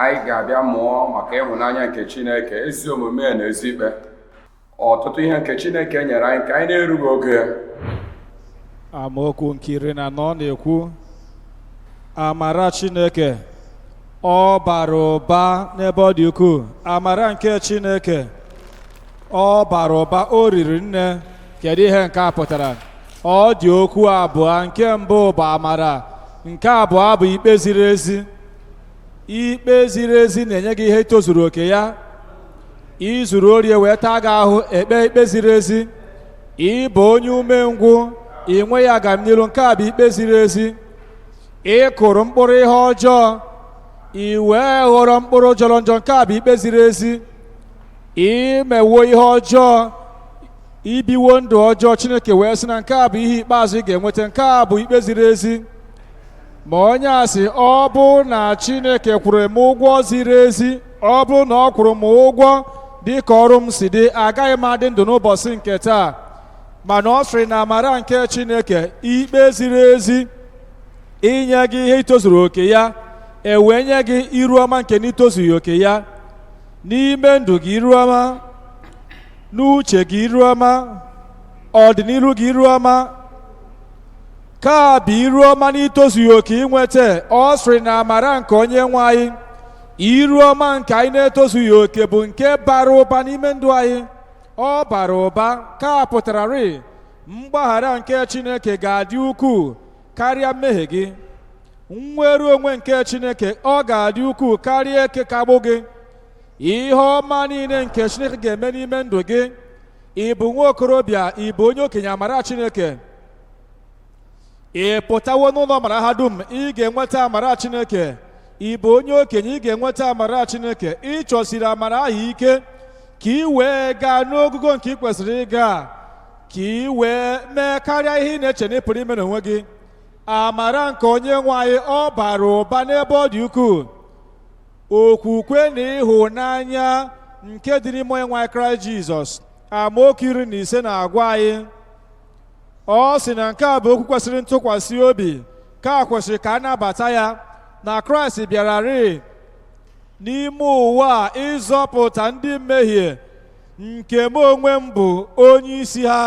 Anyị ga-abịa mụọ maka ịhụnanya nke Chineke, ezi omume na ezi ikpe. Ọtụtụ ihe nke Chineke nyere anyị nke anyị na-erughị ogo ya. Amaokwu nke 14 na-ekwu, amara Chineke ọ bara ụba n'ebe ọ dị ukwuu. Amara nke Chineke ọ bara ụba, o riri nne. Kedu ihe nke a pụtara? Ọ dị okwu abụọ. Nke mbụ bụ amara, nke abụọ bụ ikpe ziri ezi. Ikpe ziri ezi na-enye gị ihe tozuru oke ya. Izuru ori wee taa gị ahụ, ekpe ikpe ziri ezi. Ị bụ onye umengwụ, ị nweghị agamnilu, nke a bụ ikpe ziri ezi. Ị kụrụ mkpụrụ ihe ọjọọ, ị wee ghọrọ mkpụrụ jọrọ njọ, nke a bụ ikpe ziri ezi. Imewo ihe ọjọọ, ibiwo ndụ ọjọọ, Chineke wee sị na nke a bụ ihe ikpeazụ ị ga-enweta, nke a bụ ikpe ziri ezi. Ma onye a sị, ọ bụ na Chineke kwụrụ m ụgwọ ziri ezi, ọ bụrụ na ọ kwụrụ m ụgwọ dị ka ọrụ m si dị, agaghị m adị ndụ n'ụbọchị nke taa. Mana ọ sịrị na amara nke Chineke, ikpe ziri ezi, inye gị ihe itozuru oke ya, e wee nye gị iru ọma nke na itozughị oke ya. N'ime ndụ gị iru ọma, n'uche gị iru ọma, ọdịnihu gị iru ọma, ka bụ iru ọma na itozughị oke inweta. Ọ sịrị na amara nke onye nwe anyị, iru ọma nke anyị na-etozughị oke, bụ nke bara ụba n'ime ndụ anyị. Ọ bara ụba ka pụtara rị mgbaghara nke Chineke ga-adị ukwuu karịa mmehie gị. Nnwere onwe nke Chineke ọ ga-adị ukwuu karịa ekekagbụ gị. Ihe ọma niile nke Chineke ga-eme n'ime ndụ gị, ị bụ nwa okorobịa, ị bụ onye okenye, amara Chineke. Ị pụtawo n'ụlọ mara ha dum, ị ga-enweta amara Chineke. Ị bụ onye okenye, ị ga-enweta amara Chineke. Ị chọsiri amara ahụ ike ka ị wee gaa n'ogugo nke ị kwesịrị ịga, ka ị wee mee karịa ihe ị na-eche na ị pụrụ ime n'onwe gị. Amara nke onye nwe anyị ọ bara ụba n'ebe ọ dị ukwuu. Okwukwe na ịhụnanya nke dị n'ime onye nwe anyị Kraịst Jizọs. Amaokwu 15 na-agwa anyị, ọ sị na nke a bụ okwu kwesịrị ntụkwasị obi, ka a kwesịrị ka a nabata ya, na Kraịst bịara rịị n'ime ụwa a ịzọpụta ndị mmehie, nke m onwe m bụ onye isi ha.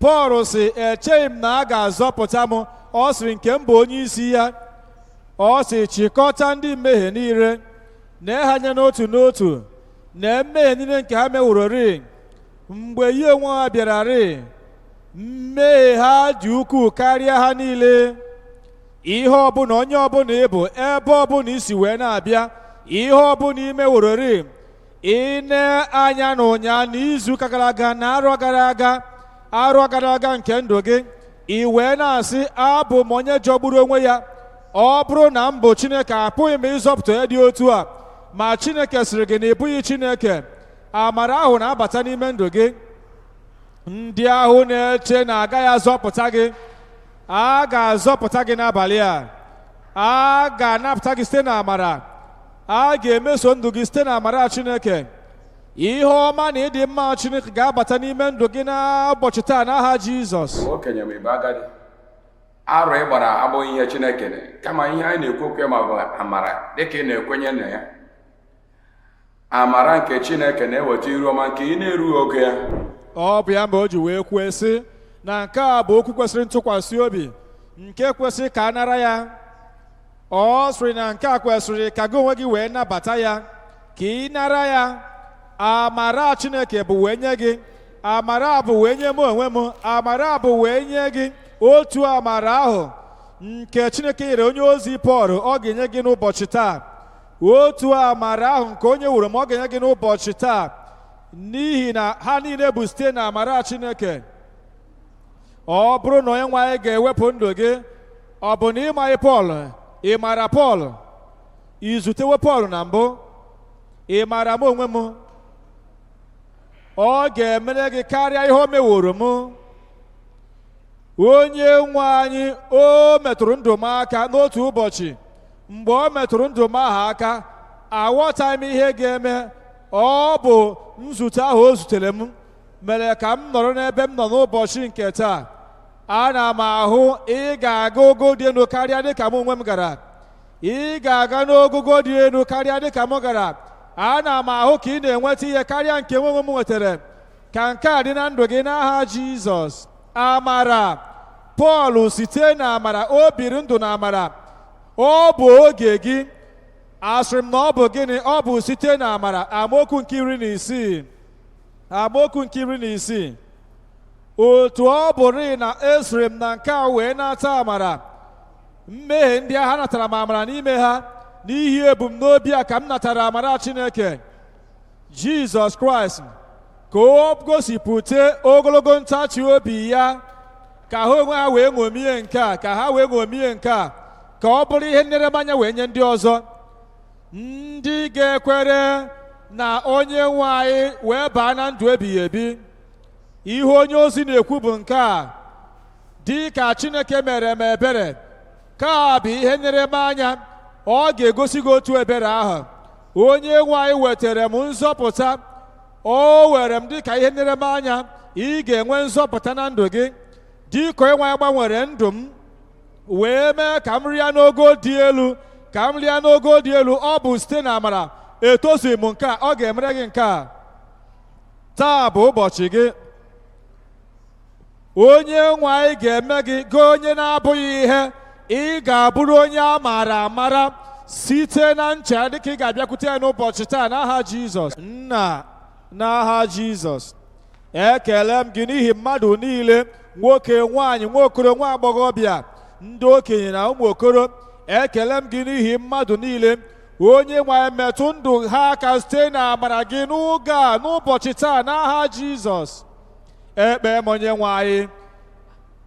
Pọl sị, echeghị m na a ga-azọpụta m. Ọ sịrị nke m bụ onye isi ya. Ọ sị, chịkọta ndị mmehie niile, nee ha anya n'otu n'otu, na mmehie niile nke ha meworori mgbe ya onwe ha bịara rị. Mmehie ha dị ukwuu karịa ha niile. Ihe ọbụla, onye ọbụla ị bụ, ebe ọbụla isi wee na-abịa, ihe ọbụla imeworori, ị anya na ụnyaa na izu ụka gara aga na arọ gara aga, arọ gara aga nke ndụ gị, ị wee na-asị, abụ m onye jọgburu onwe ya. Ọ bụrụ na m bụ Chineke, apụghị m ịzọpụta ya dị otu a. Ma Chineke sịrị gị na ị bụghị Chineke. Amara ahụ na-abata n'ime ndụ gị. Ndị ahụ na-eche na agaghị azọpụta gị, a ga-azọpụta gị n'abalị a. A ga-anapụta gị site n'amara. A ga-emeso ndụ gị site n'amara Chineke. Ihe ọma na ịdị mma Chineke ga-abata n'ime ndụ gị n'ụbọchị taa n'aha Jizọs. Okenye ma ịbụ agadi, arụ ị gbara abụghị ihe Chineke, kama ihe anyị na-ekwu okwu ma bụ amara, dịka ị na-ekwenye na ya. Amara nke Chineke na-eweta iru ọma nke ị na-erughị ogo ya. Ọ bụ ya mgbe o ji wee kwuo sị na nke a bụ okwu kwesịrị ntụkwasị obi, nke kwesịrị ka a nara ya. Ọ sịrị na nke a kwesịrị ka gị onwe gị wee nabata ya, ka ị nara ya. Amara Chineke bụ wee nye gị, amara bụ wee nye m onwe m, amara bụ wee nye gị. Otu amara ahụ nke Chineke nyere onye ozi Pọl, ọ ga-enye gị n'ụbọchị taa. Otu amara ahụ nke onye wuru m, ọ ga-enye gị n'ụbọchị taa, n'ihi na ha niile bụ site na amara Chineke. Ọ bụrụ na onye nwe anyị ga-ewepụ ndụ gị, ọ bụ na ịmaghị Pọl? Ị maara Pọl? Ị zutewo Pọl na mbụ? Ị maara m onwe m? Ọ ga-emere gị karịa ihe o meworo m. Onye nwe anyị o metụrụ ndụ m aka n'otu ụbọchị. Mgbe o metụrụ ndụ m ahụ aka, aghọtaghị m ihe ga-eme. Ọ bụ nzute ahụ o zutere m mere ka m nọrọ n'ebe m nọ n'ụbọchị nke taa. Ana m ahụ ị ga-aga ogo dị elu karịa dịka m onwe m gara. Ị ga-aga n'ogogo dị elu karịa dịka m gara. Ana m ahụ ka ị na-enweta ihe karịa nke nwe onwe m nwetara. Ka nke a dị na ndụ gị n'aha Jizọs. Amara Pọl site na amara, o biri ndụ na amara. Ọ bụ oge gị. Asịrị m na ọ bụ gịnị? Ọ bụ site na amara. Amaokwu nke 16. Amaokwu nke 16. Otu ọ bụrụ na esiri m na nke a wee nata amara, mmehie ndị agha natara m amara n'ime ha, n'ihi ebumnobi a ka m natara amara Chineke Jizọs Kraịst, ka o gosipụta ogologo ntachi obi ya, ka ha onwe ha wee ṅomie nke a, ka ha wee ṅomie nke a, ka ọ bụrụ ihe nleremanya wee nye ndị ọzọ, ndị ga-ekwere na onye nwe anyị wee baa na ndụ ebighị ebi. Ihe onye ozi na-ekwu bụ nke a: dị ka Chineke mere m ebere, ka bụ ihe nyere m anya, ọ ga-egosi gị otu ebere ahụ. Onye nwe anyị wetara m nzọpụta, o were m dị ka ihe nyere m anya. Ị ga-enwe nzọpụta na ndụ gị dị ka onye nwe anyị gbanwere ndụ m wee mee ka m rịa n'ogo dị elu, ka m rịa n'ogo dị elu. Ọ bụ site na amara. Etozughị m nke a, ọ ga-emere gị nke a. Taa bụ ụbọchị gị. Onye nwe anyị ga-eme gị gị onye na-abụghị ihe, ị ga-abụrụ onye a maara amara site na ncha dịka ị ga-abịakwute ya n'ụbọchị taa n'aha Jizọs. Nna, n'aha Jizọs, ekele m gị n'ihi mmadụ niile, nwoke, nwaanyị, nwaokoro, nwa agbọghọbịa, ndị okenye na ụmụ okoro. Ekele m gị n'ihi mmadụ niile. Onye nwe anyị, metụ ndụ ha aka site na amara gị n'oge a, n'ụbọchị taa, n'aha Jizọs. Ekpe m, onye nwe anyị,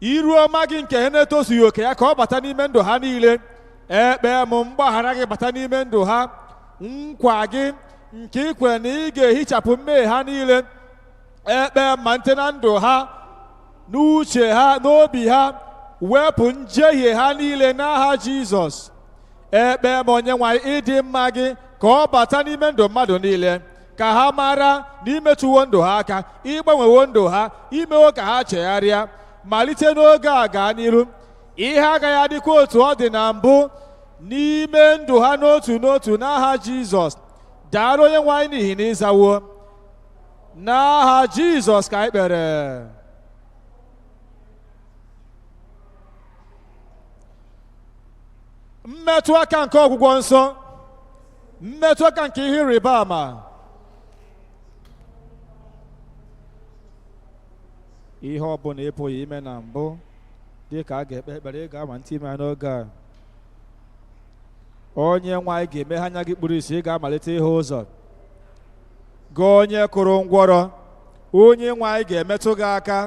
iru ọma gị nke ha na-etozughị oke ya, ka ọ bata n'ime ndụ ha niile. Ekpe m, mgbaghara gị bata n'ime ndụ ha, nkwa gị nke ị kwere na ị ga-ehichapụ mmehie ha niile. Ekpe m, ma nte na ndụ ha, n'uche ha, n'obi ha, wepụ njehie ha niile n'aha Jizọs. Ekpe m, onye nwe anyị, ịdị mma gị ka ọ bata n'ime ndụ mmadụ niile, ka ha mara na imetụwo ndụ ha aka, ịgbanwewo ndụ ha, imewo ka ha chegharịa. Malite n'oge a gaa n'iru, ihe agaghị adịkwa otu ọ dị na mbụ n'ime ndụ ha n'otu n'otu n'aha Jizọs. Daalụ, onye nwe anyị, n'ihi na ịzawo. N'aha Jizọs ka anyị kpere. Mmetụ aka nke ọgwụgwọ nsọ, mmetụ aka nke ihe ịrịba ama, ihe ọ bụla ị pụghị ime na mbụ, dị ka a ga-ekpe ekpere, ị ga-amalite ime ya n'oge a. Onye nwe anyị ga-emeghe anya gị kpuru isi, ị ga-amalite ịhụ ụzọ. Gị onye kụrụ ngwọrọ, onye nwe anyị ga-emetụ gị aka.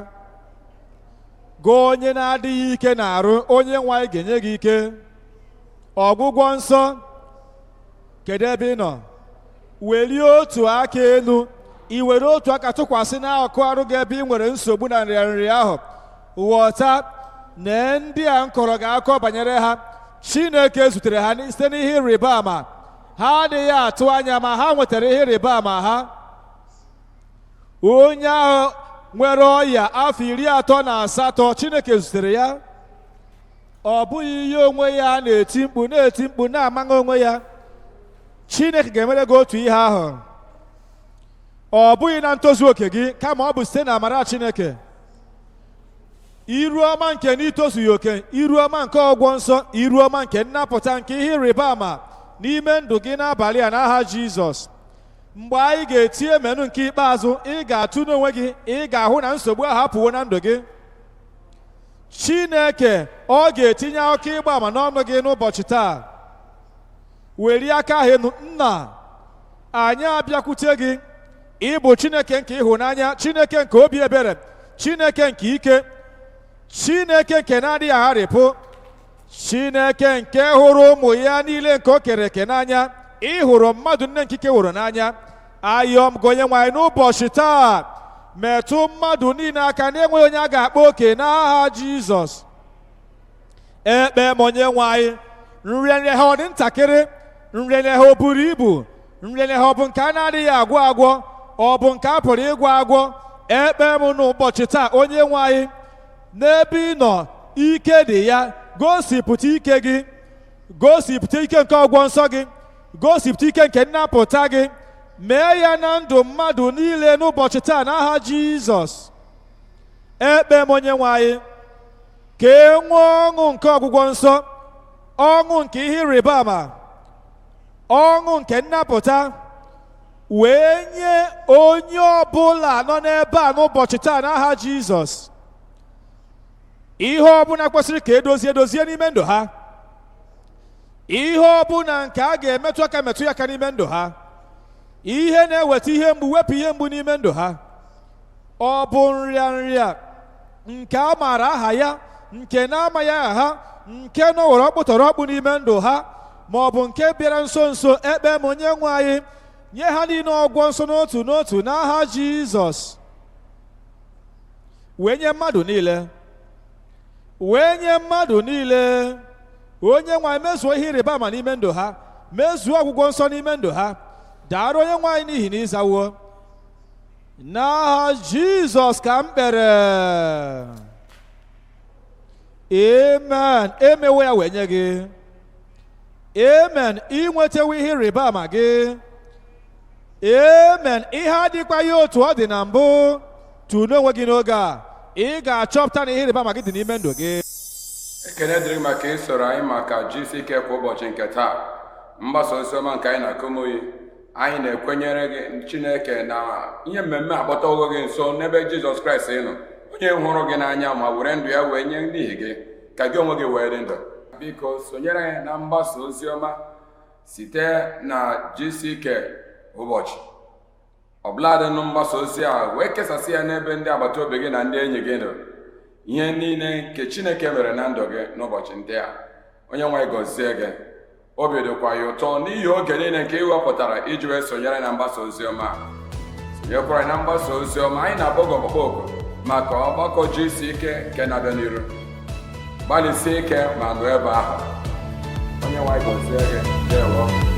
Gị onye na-adịghị ike na-arụ, onye nwe anyị ga-enye gị ike. Ọgwụgwọ nsọ, kedu ebe ị nọ? Welie otu aka elu, ị were otu aka tụkwasị n'akụkụ arụ gị ebe ị nwere nsogbu na nrịanrịa ahụ. Ghọta na ndị a m kọrọ gị akọ banyere ha, Chineke zutere ha site n'ihe ịrịba ama ha adịghị atụ anya, ma ha nwetara ihe ịrịba ama ha. Onye ahụ nwere ọya afọ 38, Chineke zutere ya. Ọ bụghị ihe onwe ya na-eti mkpu, na-eti mkpu, na-amaghị onwe ya. Chineke ga-emere gị otu ihe ahụ. Ọ bụghị na ntozu oke gị, kama ọ bụ site na amara Chineke, iru ọma nke n'itozughị oke, iru ọma nke ọgwọ nsọ, iru ọma nke nnapụta, nke ihe ịrịba ama n'ime ndụ gị n'abalị a n'aha Jizọs. Mgbe anyị ga-eti emenu nke ikpeazụ, ị ga-atụ n'onwe gị, ị ga-ahụ na nsogbu ahụ apụwo na ndụ gị. Chineke ọ ga-etinye akụkọ ịgba ama n'ọnụ gị n'ụbọchị taa. Welie aka ahụ elu. Nna, anyị abịakwute gị. Ị bụ Chineke nke ịhụnanya, Chineke nke obi ebere, Chineke nke ike, Chineke nke na-adịghị agharịpụ, Chineke nke hụrụ ụmụ ya niile nke o kere eke n'anya. Ị hụrụ mmadụ nne nke ike hụrụ n'anya. Ayọọ m gị, onye nwe anyị, n'ụbọchị taa, metụ mmadụ niile aka na-enweghị onye a ga-akpa oke n'aha Jizọs. Ekpe m, onye nwe anyị, nrịanrịa ha ọ dị ntakịrị, nrịanrịa ha o buru ibu, nrịanrịa ha ọ bụ nke a na-adịghị agwọ agwọ, ọ bụ nke a pụrụ ịgwọ agwọ, ekpe m n'ụbọchị taa, onye nwe anyị, n'ebe ị nọ ike dị ya, gosipụta ike gị. Gosipụta ike nke ọgwọ nsọ gị, gosipụta ike nke nnapụta gị. Mee ya na ndụ mmadụ niile n'ụbọchị taa n'aha Jizọs. Ekpe m, onye nwe anyị, ka e nwee ọṅụ nke ọgwụgwọ nsọ, ọṅụ nke ihe ịrịba ama, ọṅụ nke nnapụta, wee nye onye ọbụla nọ n'ebe a n'ụbọchị taa n'aha Jizọs. Ihe ọbụla kwesịrị ka edozie, edozie n'ime ndụ ha. Ihe ọbụla nke a ga-emetụ aka, metụ ya aka n'ime ndụ ha. Ihe na-eweta ihe mgbu, wepụ ihe mgbu n'ime ndụ ha. Ọ bụ nrịa nrịa nke a maara aha ya, nke na-amaghị aha ha, nke nọwere ọkpụtọrọ ọkpụ n'ime ndụ ha, ma ọ bụ nke bịara nso nso, ekpe m, onye nwe anyị, nye ha niile ọgwọ nsọ n'otu n'otu n'aha Jizọs. Wee nye mmadụ niile, wee nye mmadụ niile, onye nwe anyị, mezuo ihe ịrịba ama n'ime ndụ ha, mezuo ọgwụgwọ nsọ n'ime ndụ ha. Dara onye nwe anyị, n'ihi na ịzawo. N'aha Jizọs ka m kpere, amen. Emewo ya wee nye gị. Amen. Inwetawo ihe ịrịba ama gị. Amen. Ihe adịkwa ya otu ọ dị na mbụ. Tụnye onwe gị n'oge a, ị ga-achọpụta na ihe ịrịba ama gị dị n'ime ndụ gị. Ekene dịrị maka isoro anyị maka GCK kwa ụbọchị nke taa, mgbasa oziọma nke anyị na-akụmoyi. Anyị na-ekwenyere gị Chineke na ihe mmemme akpọtawo gị nso n'ebe Jizọs Kraịst nọ, onye hụrụ gị n'anya ma were ndụ ya wee nye n'ihi gị ka gị onwe gị wee dị ndụ. Biko sonyere anyị na mgbasa oziọma site na GCK ụbọchị ọbụladị nụ mgbasa ozi a, wee kesasị ya n'ebe ndị agbata obi gị na ndị enyi gị nọ, ihe niile nke Chineke mere na ndụ gị n'ụbọchị ndị a. Onye nwe anyị gọzie gị. Obi dịkwa ya ụtọ n'ihi oge niile nke ị wepụtara iji wee sonyere na mgbasa ozi ọma a. Sonyekwara na mgbasa ozi ọma anyị na-akpọ gị ọkpụkpọ oku maka ọgbakọ GCK nke na-abịa n'iru. Gbalịsie ike ma nọ ebe ahụ. Onye nwe anyị gọzie gị. Ndewo.